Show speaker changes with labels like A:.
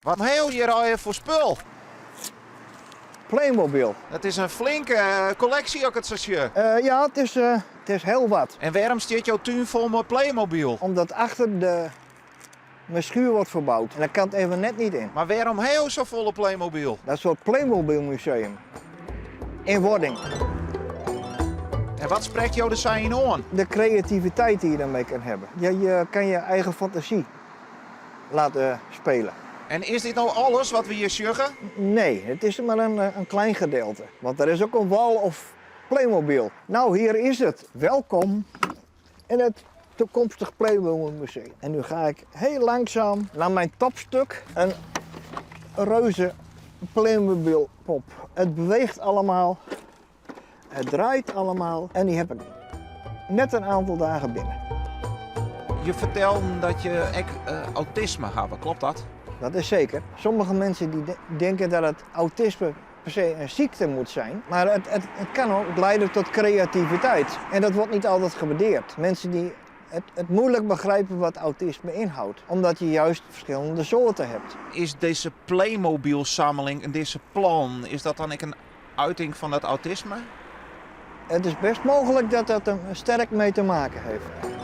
A: Wat ha jo hjir allegear foar spul?
B: Playmobil.
A: Dat is in flinke eh, kolleksje as ik it sa sjoch.
B: Eh, ja, it is, eh, it is hiel wat.
A: En wêrom stiet jo tún fol mei Playmobil?
B: Omdat achter de mijn schuur wordt verbouwd. En daar kan het even net niet in.
A: Mar wêrom ha jo safolle Playmobil?
B: Dat is soort Playmobil museum. In wording.
A: En wat sprekt jo der sa yn oan?
B: De creativiteit die je daarmee kan hebben. Je, je kan je eigen fantasie laten spelen.
A: En is dit no alles wat we hjir sjogge?
B: Nee, het is maar een, eh, een klein gedeelte. Want er is ook een wall of Playmobil. Nou, hier is het. Welkom in het toekomstig Playmobil museum. En nu ga ik heel langzaam naar mijn topstuk. Een reuze Playmobil pop. Het beweegt allemaal. Het draait allemaal. En die heb ik net een aantal dagen binnen.
A: Je fertelde dat je ek eh, autisme hawwe, klopt dat?
B: Dat is zeker. Sommige mensen die denken dat het autisme per se een ziekte moet zijn. Maar het, het, het kan ook leiden tot creativiteit. En dat wordt niet altijd gewaardeerd. Mensen die het, het moeilijk begrijpen wat autisme inhoudt. Omdat je juist verschillende soorten hebt.
A: Is dizze Playmobil-samling en dizze plan, is dat dan ek in uiting fan dat autisme?
B: Het is best mogelijk dat dat er sterk mee te maken heeft.